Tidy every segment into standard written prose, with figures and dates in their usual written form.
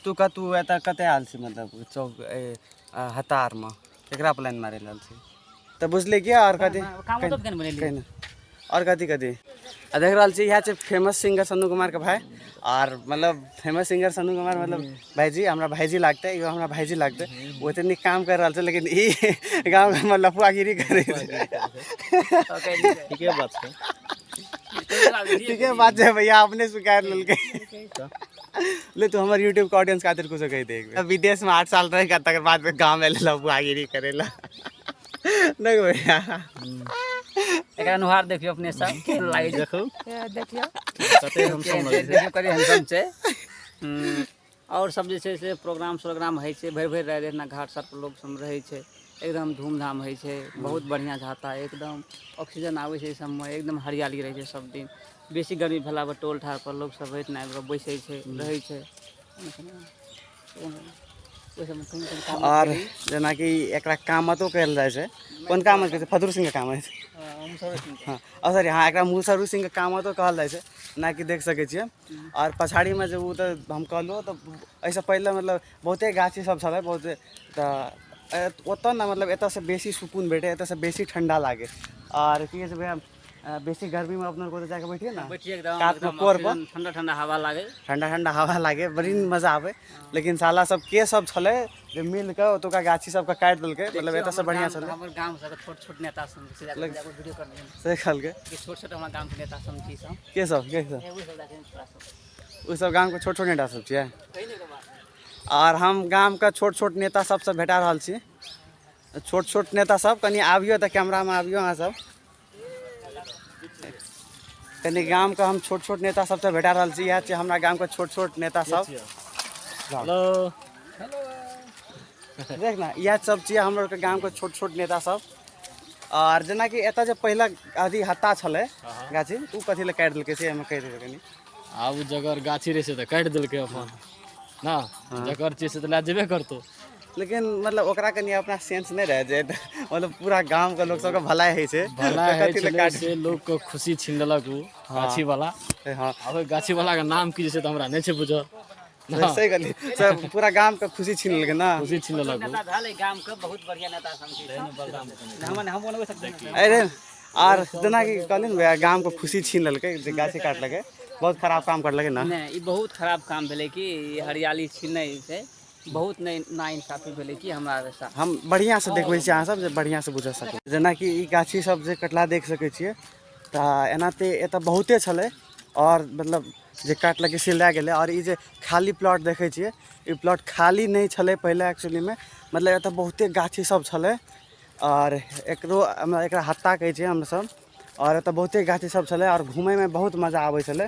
तू कह, तू एतऽ कतऽ आयल छी? मतलब चौक हतारमे केकरा प्लान मारै लए आयल छी? तऽ बुझलियै कि आओर कथी कहि, आओर कथी कथी आ देख रहल छी। इएह छै फेमस सिंगर सन्नू कुमारके भाय, आर मतलब फेमस सिंगर सन्नू कुमार, मतलब भाइजी, हमरा भाइजी लागतै, इहो हमरा भाइजी लागतै। ओ एते नीक काम कर रहल छै, लेकिन ई गाँव घरमे लफुआगिरी करै छै। ठीके बात छै। ठीके बात छै भैया, अपने स्वीकार लेलकै। ले तू हमर यूट्यूब के ऑडियंस खातिर कुछो कहि दे। एक विदेशमे 8 साल रह के तकर बाद गाँव में लफुआगिरी करेला नहीं भैया? एकरा नुहार देखियौ अपने सब, केहन लागै छै? देखू। देखियौ। कते हम देखियौ कते हैंडसम छै। आओर सब जे छै से प्रोग्राम प्रोग्राम होइ छै भरि भरि राति। एहिना घाट सब पर लोक सब रहै छै, एकदम धूमधाम होइ छै, बहुत बढ़िआँ झाता, एकदम ऑक्सीजन आबै छै एहि सबमे, एकदम हरियाली रहै छै सब दिन। बेसी गर्मी भेला पर टोल ठार पर लोक सब राति आबि कऽ बैसै छै, रहै छै ओहि सबमे कहीं कहीं काम। आओर जेनाकि एकरा कामतो कहल जाइ छै। कोन कामत कहै छै? फदरू सिंहके कामत। हँ, सॉरी, हँ, एकरा मुसरू सिंहके कामतो कहल जाइ छै, जेनाकि देख सकै छियै। आओर पछाड़ीमे जे ओ तऽ हम कहलहुँ, तऽ एहिसँ पहिले मतलब बहुते गाछी सब छलै बहुते, तऽ ओतऽ ने मतलब एतऽसँ बेसी सुकून भेटै, एतऽसँ बेसी ठण्डा लागै। आओर की कहै छै भैया, बेसी गर्मीमे अपना आरके ओतऽ जाके बैठिए ने। बैठिए एकदम। कातमे। एकदम। कोर पर। ऑक्सीजन, ठंडा ठंडा हवा लागे। ठंडा ठंडा हवा लागे, बड़ी मजा आबै। लेकिन साला सब के सब छलै जे मिल कऽ ओतुका गाछी सबके काटि देलकै। मतलब एतऽसँ बढ़िआँ छलै। हमर गाम सबके छोट छोट नेता सब छै, वीडियो कर। से कहलकै। कि छोट छोट हमर गामके नेता सब छी सब। के सब, के सब? ओ सब देखै छोरा सब। ओ सब गामके छोट छोट नेता सब छियै। कहि नहि बात। आओर हम गामके छोट छोट नेता सबसँ भेटा रहल छी। छोट छोट नेता सब, कनि आबियौ तऽ, कैमरामे आबियौ अहाँ सब कनि। गामके हम छोट छोट नेता सबसँ भेटा रहल छी। इएह छै हमरा गामके छोट छोट नेता सब। हेलो। देख ने, इएह सब छियै हमर आरके गामके छोट छोट नेता सब। आर जेनाकि एतऽ जे पहिला अथी हत्ता छलै गाछी, ओ कथी लए काटि देलकै से एहिमे कहि देबै कनि। आब जकर गाछी रहै छै तऽ काटि देलकै अपन ना, जकर चीज से तऽ लए जेबे करतौ। लेकिन मतलब ओकरा कनि अपना सेंस नहि रहै जे मतलब पूरा गामके लोक सबके भलाई होइ छै। भला तऽ होइ कथी लए छलै। काटि से लोकके खुशी छीन लेलक ओ गाछी वाला। आब ओहि गाछी वाला के नाम की छै तऽ हमरा नहि छै बुझल। सही कहलियै सब, पूरा गामके खुशी छीन लेलकै ने। खुशी छीन लेलक ओ। नेता भेल गामके, बहुत बढ़िया नेता सब छी हम, हम बनबै सकते। अरे, आर जेनाकि कहलियै ने भैया, गामके खुशी छीन लेलकै जे गाछी काटलकै, बहुत खराब काम करलकै ने। नहि, ई बहुत खराब काम भेलै कि ई हरियाली छीनै छै, बहुत नहि नाइंसाफी भेलै कि हमरा साथ। हम बढ़िआँसँ देखबै छी अहाँ सब जे बढ़िआँसँ बुझ सकै। जेनाकि ई गाछी सब जे कटला देख सकै छियै, तऽ एना तऽ एतऽ बहुते छलै, आओर मतलब जे काटलकै से लए गेलै। आओर ई जे खाली प्लॉट देखै छियै, ई प्लॉट खाली नहि छलै पहिले एक्चुअलीमे, मतलब एतऽ बहुते गाछी सब छलै। आओर एकरो हमरा एकरा हत्ता कहै छियै हमसब। आओर एतऽ बहुते गाछी सब छलै आओर घुमैमे बहुत मजा आबै छलै।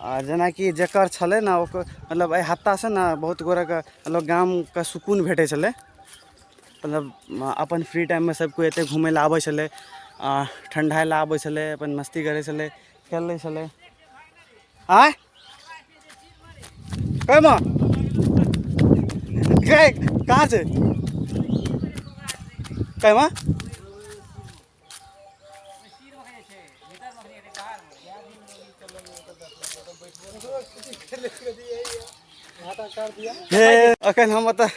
आ जेनाकि जकर छलै ने, ओकर मतलब एहि हत्तासँ ने बहुत गोरेके मतलब गामके सुकून भेटै छलै। मतलब अपन फ्री टाइममे सब कोइ एतै घुमै लए आबै छलै, आ ठण्डाइ लए आबै छलै, अपन मस्ती करै छलै, खेलै छलै। आँय, कहिमे गै, कहाँ छै कहिमे? हे, अखन हम ओतऽ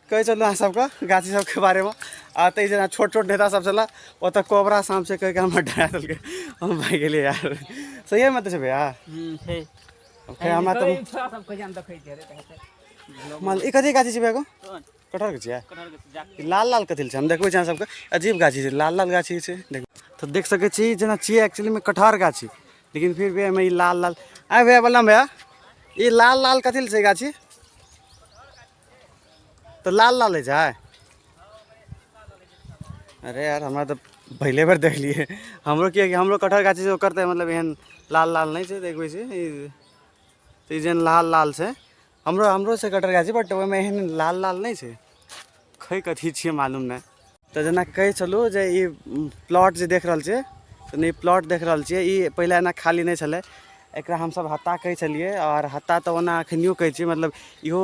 कहै छलहुँ अहाँ सबके गाछी सबके बारेमे, आ ताहि जेना छोट छोट नेता सब छलै, ओतऽ कोबरा साँप छै कहिके हमरा डरा देलकै, हम भागि गेलियै यार। सहिएमे तऽ छै भैया? छै। खैर, हमरा तऽ छोरा सब कहिया देखै छै रे, तऽ हेतै। मान ई कथी गाछी छै भैया? गो कटहरके छियै? कटहर के जा। ई लाल लाल कथी छै? हम देखबै छी अहाँ सबके, अजीब गाछी छै, लाल लाल गाछी छै। देख तऽ देख सकै छी, जेना छियै एक्चुअलीमे कटहर गाछी, लेकिन फिर भी एहिमे ई लाल लाल। आय भैया, बलराम भैया, ई लाल लाल कथी छै गाछी? तऽ लाल लाल होइ छै? अरे यार, हमरा तऽ पहिले बेर देखलियै हमरो, किएकि हमरो कटहर गाछी छै, ओकर तऽ मतलब एहन लाल लाल नहि छै। देखबै छी ई तऽ ई जेहन लाल लाल छै, हमरो हमरो छै कटहर गाछी, बट ओहिमे एहन लाल लाल नहि छै। खै कथी छियै मालूम नहि। तऽ जेना कहै छलहुँ जे ई प्लॉट जे देख रहल छियै, तऽ ई प्लॉट देख रहल छियै, ई पहिले एना खाली नहि छलै। एकरा हमसभ हत्ता कहै छलियै, आओर हत्ता तऽ ओना एखनियो कहै छियै, मतलब इहो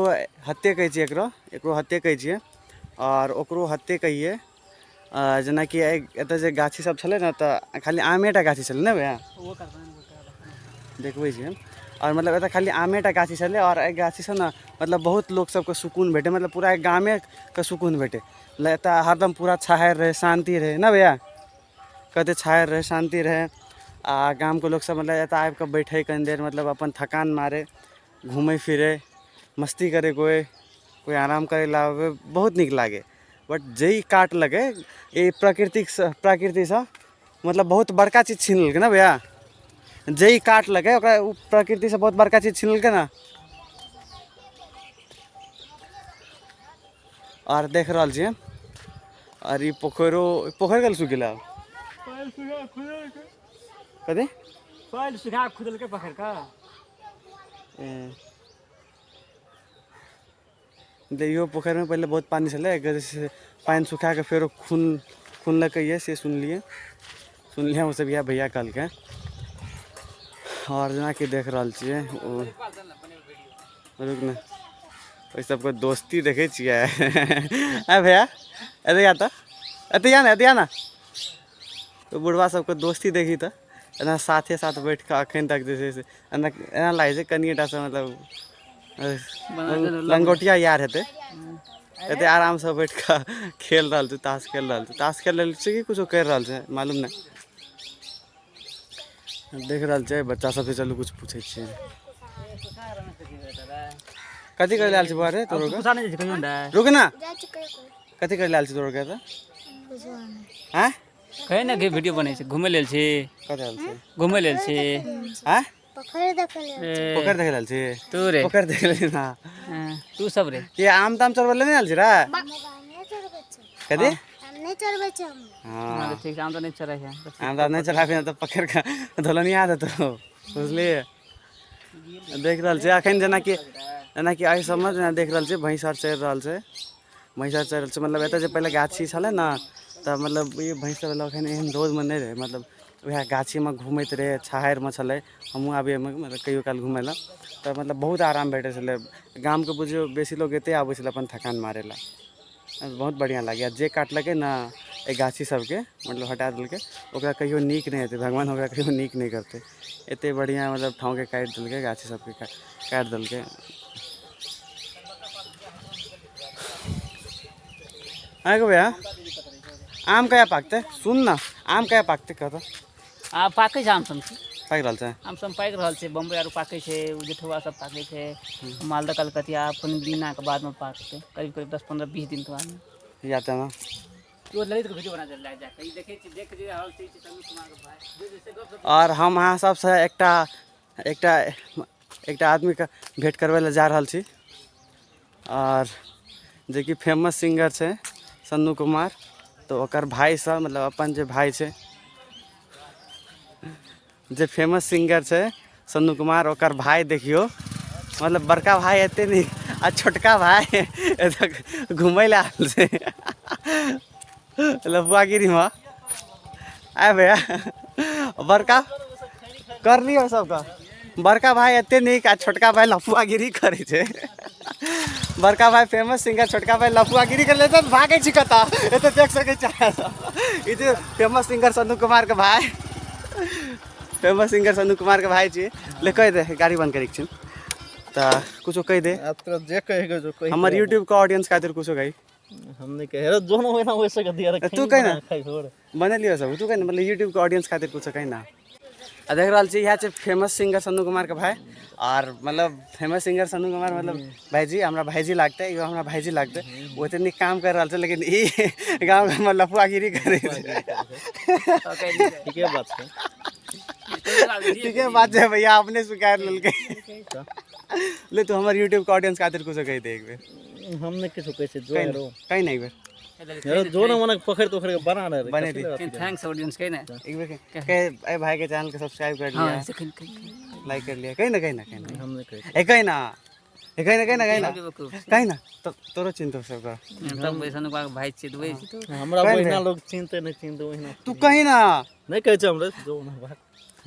हत्ते कहै छियै, एकरो एकरो हत्ते कहै छियै आओर ओकरो हत्ते कहियै। जेनाकि एतऽ जे गाछी सब छलै ने, तऽ खाली आमेटा गाछी छलै ने भैया? देखबै छी हम। आओर मतलब एतऽ खाली आमेटा गाछी छलै आओर एहि गाछीसँ ने मतलब बहुत लोक सबके सुकून भेटै मतलब पूरा गामेके सुकून भेटै मतलब एतऽ हरदम पूरा छाहरि रहै शान्ति रहै ने भैया कते छाहरि रहै शान्ति रहै आ गामके लोक सब मतलब एतऽ आबिकऽ बैठै कनी देर मतलब अपन थकान मारै घूमै फिरै मस्ती करै कोइ कोइ आराम करै लए आबै बहुत नीक लागै बट जे ई काटलकै ई प्रकृतिकसँ प्रकृतिसँ मतलब बहुत बड़का चीज छीन लेलकै ने भैया जे ई काटलकै ओकरा ओ प्रकृतिसँ बहुत बड़का चीज छीन लेलकै ने आओर देख रहल छियै आओर ई पोखरिो पोखरि गेल सुखि गेलै आब कथी पानि सुखा खुदलकै पकड़ि कऽ इहो पोखरिमे पहिले बहुत पानि छलै एकर जे छै से पानि सुखाके फेरो खून खुनलकै यऽ से सुनलियै सुनलियै हमसभ इएह भैया कहलकै आओर जेनाकि देख रहल छियै ओ रुक ने ओहि सबके दोस्ती देखै छियै आँय भैया एतऽ आ तऽ एतऽ आ ने एतऽ आ ने ओ बुढ़बा सबके दोस्ती देखी तऽ एना साथे साथ बैठ कऽ अखन तक जे छै से एना एना लागै छै कनिए टा सँ मतलब लंगोटिया यार हेतै एते आरामसँ बैठ कऽ खेल रहल छै ताश खेल रहल छै ताश खेल रहल छै कि कुछो करि रहल छै मालूम नहि देख रहल छै बच्चा सबसँ चलू कुछ पूछै छियै कथी करै लए आयल छै बौआ रे तोरो के रुक ना कथी करै लए आयल छै तोरो के तऽ आँय कहे ने कि वीडियो बनै छै घुमै लेल छी कतऽ आयल छै घुमै लेल छी आँय पोखरि देखै लेल पोखरि देखै लेल छी तू रे पोखरि देखै लेल ना हाँ, तू सब रे ये आम ताम चढ़बै लए नहि आयल छी रे हम नहि चढ़बै छै कथी हम नहि चढ़बै छै हम हँ हाँ, ठीक छै आम तऽ नहि चढ़ै है आम ताम नहि चढ़ाबी तऽ पकड़ि कऽ धोलनिया देतौ बुझलियै देख रहल छै अखन जेनाकि जेनाकि एहि सबमे जेना देख रहल छै भैंस आर चरि रहल छै भैंस आर चरि रहल छै मतलब एतऽ जे पहिले गाछी छलै ने तऽ मतलब ई भैंस सब एखन एहन रौदमे नहि रहै मतलब वएह गाछीमे घूमैत रहै छाहरिमे छलै हमहूँ आबियै ओहिमे मतलब कहियो काल घूमय लए तऽ मतलब बहुत आराम भेटै छलै गामके बुझियौ बेसी लोक एतै आबै छलै अपन थकान मारै लए बहुत बढ़िआँ लागैए जे काटलकै ने एहि गाछी सबके मतलब हटा देलकै ओकरा कहियो नीक नहि हेतै भगवान ओकरा कहियो नीक नहि करतै एतेक बढ़िआँ मतलब ठाँवके काटि देलकै गाछी सबके काटि देलकै आँय गो भैया आम कहिया पाकतै सुन न आम कहिया पाकतै कह तऽ आ पाकै छै आम सब पाकि रहल छै आम सब पाकि रहल छै बम्बई आर पाकै छै ओ जेठुआ सब पाकै छै मालदह कलकतिया कोनो दिनाके बादमे पाकतै करीब करीब 10 15 20 दिनके बादमे या तऽ ने तो ललित के वीडियो बना दे ले जाके ई देखै छी देख जे रहल छी सनु कुमार के भाई जे जैसे गप आओर हम अहाँ सबसँ एकटा एकटा एकटा आदमीके भेँट करबै लए जा रहल छी आओर जेकि फेमस सिंगर छै सन्नू कुमार तऽ ओकर भाइसँ मतलब अपन जे भाय छै जे फेमस सिंगर छै सन्नू कुमार ओकर भाय देखियौ मतलब बड़का भाय एते नीक आ छोटका भाय एतऽ घुमै लए आयल छै लफुआगिरीमे आय भैया बड़का कर लियौ सबके बड़का भाई एते नीक आ छोटका भाई लफुआगिरी करै छै बड़का भाई फेमस सिंगर छोटका भाई लफुआगिरी कर लेते भागै छी कतऽ एतऽ देख सकै छी अहाँ सब। ई जे फेमस सिंगर सन्नू कुमार के भाई फेमस सिंगर सन्नू कुमार के भाई छी ले कहि दे गाड़ी बंद करै छी तऽ कुछो कहि दे आब तोरा जे कहे जो कहि हमर यूट्यूब के ऑडियंस खातिर कुछो कही हम नहीं कहे रे जोन होना वैसे कर दिया रे तू कहि ना। खाई छोड़ बनेलियो सब तू कहि ना मतलब यूट्यूब के ऑडियंस खातिर कुछो कहि ना आ देख रहल छी इएह छै फेमस सिंगर सन्नू कुमार के भाई और मतलब फेमस सिंगर सन्नू कुमार मतलब भाईजी हमरा भाईजी लागतै इहो हमरा भाईजी लागतै ओ एते नीक काम कर रहल छै लेकिन ई गाँव घरमे लफुआगिरी करै छै ठीके बात छै ठीके बात छै भैया अपने स्वीकार लेलकै ले तू हमर यूट्यूब के ऑडियंस खातिर कुछो कहि दे एक बेर हम नहीं किछो कहै छै जो कहि हेरो कहि ना एक बेर हेरो जो ना मने पकड़ तोखड़ के बना रहे बने दी। Thanks audience के ने एक बेर कह ए भाई के चैनल के सब्सक्राइब कर हां लिया से कहीं कहीं लाइक कर लिया कहीं ना कहीं ना कहीं ना हम नहीं कहै ए कहीं ना ए कहीं ना कहीं ना कहीं ना बेवकूफ कहीं ना तो तोरो चिंता सब कर तब वैसन ओकरा भाई छियै तऽ वही छै हमरा कहि ओहिना लोग चिन्हते नहीं चिन्हते ओहिना तू कहीं ना नहीं कहै छै हमरा जो ना बात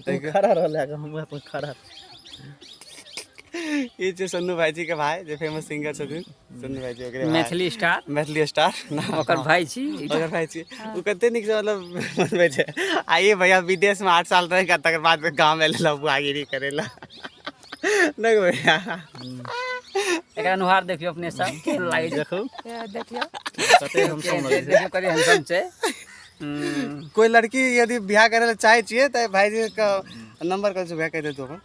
तू खड़ा रह लए हम अपन खड़ा ई छै सन्नू भाईजी के भाई जे फेमस सिंगर छथिन सन्नू भाईजी ओकरे भाई। मैथिली स्टार मैथिली स्टार ना ओकर भाई छी ओकर भाई छी ओ कते नीक से मतलब बनबै छै आ ये भैया विदेश में 8 साल रह के तकर बाद गाँव में एलै लफुआगिरी करै ला नहि भैया। एकरा नुहार देखियौ अपने सब केहन लागै छै। देखू देखियौ कते हम सब लगै छै। देखियौ कते हैंडसम छै। कोई लड़की यदि बियाह करे ला चाहे छियै तऽ भाईजी के नंबर कल से भैया कहि देतौ अपन।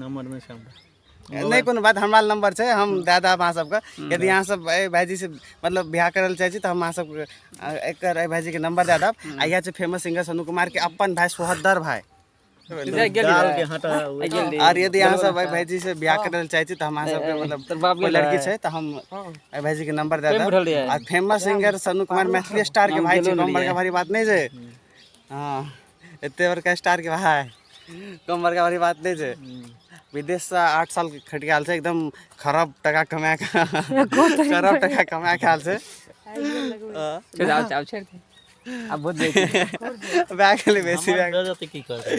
नंबर नहि छै हमरा। नहि कोनो बात, हमरा नंबर छै, हम दए देब अहाँ सबके। यदि अहाँ सब एहि भाईजी से मतलब बियाह करे ला चाहै छी तऽ हम अहाँ सबके एकर एहि भाईजी के नंबर दए देब। आ इएह छै फेमस सिंगर सनु कुमार के अपन भाई सोहदर भाई। दाल के हटा। और यदि अहाँ सब एहि भाईजी से बियाह करे ला चाहै छी तऽ हम अहाँ सबके मतलब तोर बाप कोई लड़की छै तऽ हम एहि भाईजी के नंबर दए देब। आ famous singer Sanu Kumar Maithili star के भाई छै, कम बड़का भारी बात नहि छै। हँ, एते बड़का स्टार के भाई कम बड़का भारी बात नहि छै। विदेशसँ 8 साल खटि आयल छै, एकदम खराब टका कमा के, खराब टका कमा के आयल छै। आब छोड़ि दे, आब बहुत भए गेलै बेसी भए हमर बेइज्जती की करतै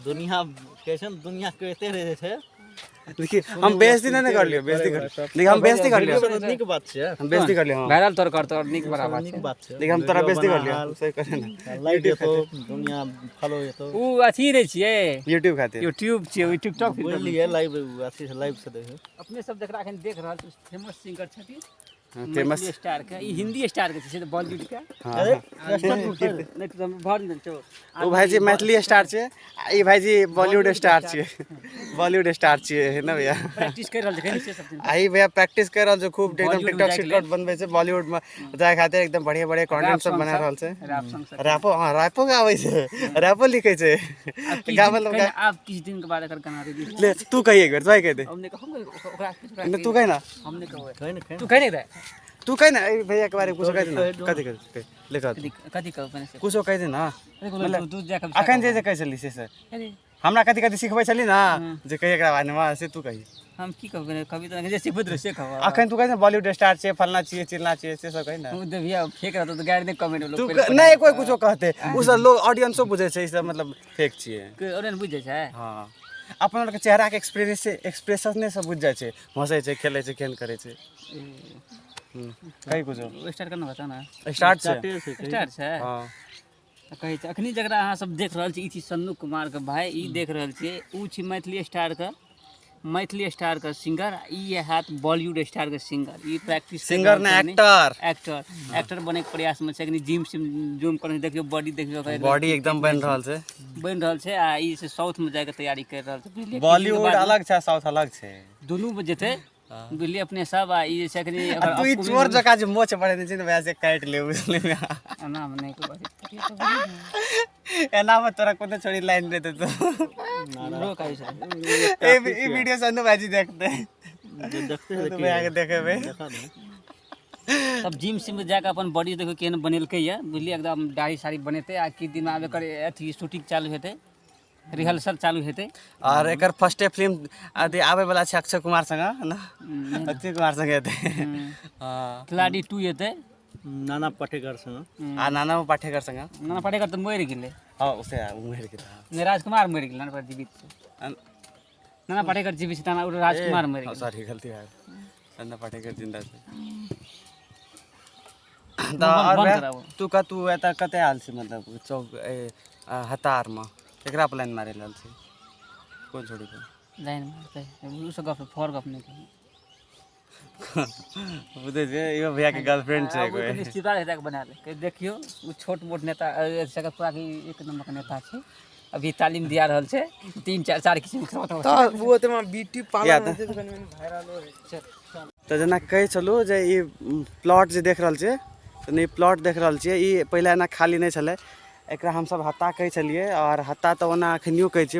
दुनिया, कैसन दुनिया कहते रहै छै। देखिए हम बेइज्जती नहि ने करलियो, बेइज्जती कर देखिए हम बेइज्जती करलियो। नीक बात छै। हम बेइज्जती करलियो। हाँ वायरल तोर करतो और नीक बड़ा बात नीक छै। बात छै। देखिए हम तोरा बेइज्जती करलियो, सही करे ना। लाइक हेतौ, दुनिया फॉलो हेतौ। उ अथी नहि छियै, यूट्यूब खातिर यूट्यूब छियै, ओ टिकटॉक। बुझलियै, लाइव अथी से लाइव से देखियौ। अपने सब जकरा एखन देख रहल छी फेमस सिंगर छथिन फेमस मैथिली स्टार के, ई हिंदी स्टार के छै, से तऽ बॉलीवुड के हाँ नहि तऽ भर नहि छौ। ओ भाईजी मैथिली स्टार छै आ ई भाईजी बॉलीवुड स्टार छियै, बॉलीवुड स्टार छियै, है ना भैया? प्रैक्टिस कर रहल छै एखन से सब दिन। आ ई भैया प्रैक्टिस कर रहल छै खूब एकदम। Bollywood में टिकटॉक जाइके शिकटॉक बनबै छै, बॉलीवुड में जाय खातिर एकदम बढ़िया बढ़िया कंटेंट सब बना रहल छै। रैप सॉन्ग सब। रैपो, हाँ रैपो गाबै छै, रैपो लिखै छै। गाबै किछु लग दिन- आब किछु दिन के बाद एकर गाना रिलीज। ले तू कही एक बेर, तू कहि दे। हम नहि कहब ओकरा। नहि तू कहि ना। हम नहि कहबै। कहै ने, कहै। तू कहि नहि दे। तू कहि ना, एहि भैया के बारे में कुछो कहि दे ना। कथी कथी कहि ले कह। कथी कहब पहिने से? कुछो कहि दे ना। मतलब दूध जाके अखन जे जे कहै छली से हमरा कथी कथी सिखबै छली ना जे कही एकरा बारेमे, से तू कही। हम की कहबै? कभी तऽ जे सिखबैत रहै से कहब। अखन तू कहि ने बॉलीवुड स्टार छियै, फलना छियै, चिलना छियै, से सब कहि ने। तू देबिया फेक रहतो तऽ गारि दे कमेंट तू लोग। नहि कोइ कुछो कहते, उ सब लोग ऑडियंसो बुझै छै ई सब मतलब फेक छियै। ऑडियंस बुझि जाइ छै। हाँ, अपन आरके चेहराके एक्सप्रेस एक्सप्रेशने सब बुझि जाइ छै, हँसै छै, खेलै छै, केहन करै छै। कही कुछो। स्टार्ट करना बता ना। स्टार्ट छै। स्टार्ट छै। हाँ तऽ कहै छै अखनी जकरा अहाँ सब देख रहल छी ई छी सन्नू कुमारके भाय, ई देख रहल छियै उ छी मैथिली स्टारके, मैथिली स्टारके सिंगर, ई हैत बॉलीवुड स्टारके सिंगर। ई प्रैक्टिस सिंगर ने एक्टर। एक्टर, एक्टर बनैके प्रयासमे छै। कनि जिम सिम जूम करै, देखियौ बॉडी, देखियौ ओकर। बॉडी एकदम बनि रहल छै। बनि रहल छै आ ई से साउथमे जाइके तैयारी करि रहल छै, बुझलियै? बॉलीवुड अलग छै, साउथ अलग छै। दुनूमे जेतै, बुझलियै अपने सब। आ ई जे छै अखनी आ तू ई चोर जकाँ जे मोछ बढ़ेने छै ने वएह से काटि ले, बुझलियै ने? एनामे नहि कोइ बात। एनामे तोरा कोनो छोड़ी लाइन देते तो। हमरो कहै छै। ई वीडियो सन्नू भाईजी देखते। जे देखते सन्नू भैया के देखेबै। देखा दे। तब जिम सिम जाके अपन बॉडी देखियौ केहन बनेलकै यऽ, बुझलियै? एकदम दाढ़ी साड़ी बनेतै आ किछु दिनमे आब एकर अथी शूटिंग चालू हेतै, रिहर्सल चालू हेतै। और एकर फर्स्टे फिल्म अथी आबै वाला छै अक्षय कुमार संगे ना? अक्षय कुमार संगे हेतै। हाँ। खिलाड़ी 2 एतै। नाना पाटेकर संग। आ नाना पाटेकर संगे। नाना पाटेकर तऽ मरि गेलै। हाँ, उसे उमेर के था। नहि, राजकुमार मरि गेलै, नाना पाटेकर जीवित छै। नाना पाटेकर जीवित छै, नाना राजकुमार मरि गेलै। सॉरी, गलती भए गेल। नाना पाटेकर जिंदा छै। तऽ आओर बंद भैया, कराबू। तू कह, तू एतऽ कतऽ आयल छी? मतलब चौक हतारमे केकरा प्लान मारै लए आयल छी? कोन छोड़ी के लाइन मारतै ओ सब गप फर गप नहि कहू। बुझै छियै, इहो भैया के गर्लफ्रेंड छै आब कोई। ओ निश्चिता हेतै के बना ले कहि देखियौ, ओ छोट मोट नेता सकतपुरा के एक नंबर के नेता छै, अभी तालीम दिया रहल छै 3 4 4 किसिम के। तऽ ओ तऽ ब्यूटी या पार्लर तऽ। छै तऽ कनि मनि वायरल होइ छै। तऽ जेना कहै छलहुँ जे ई प्लॉट जे देख रहल छियै, तऽ ई प्लॉट देख रहल छियै, ई पहिले एना खाली नहि छलै। एकरा हमसब हत्ता कहै छलियै आओर हत्ता तऽ ओना अखनियो कहै छियै।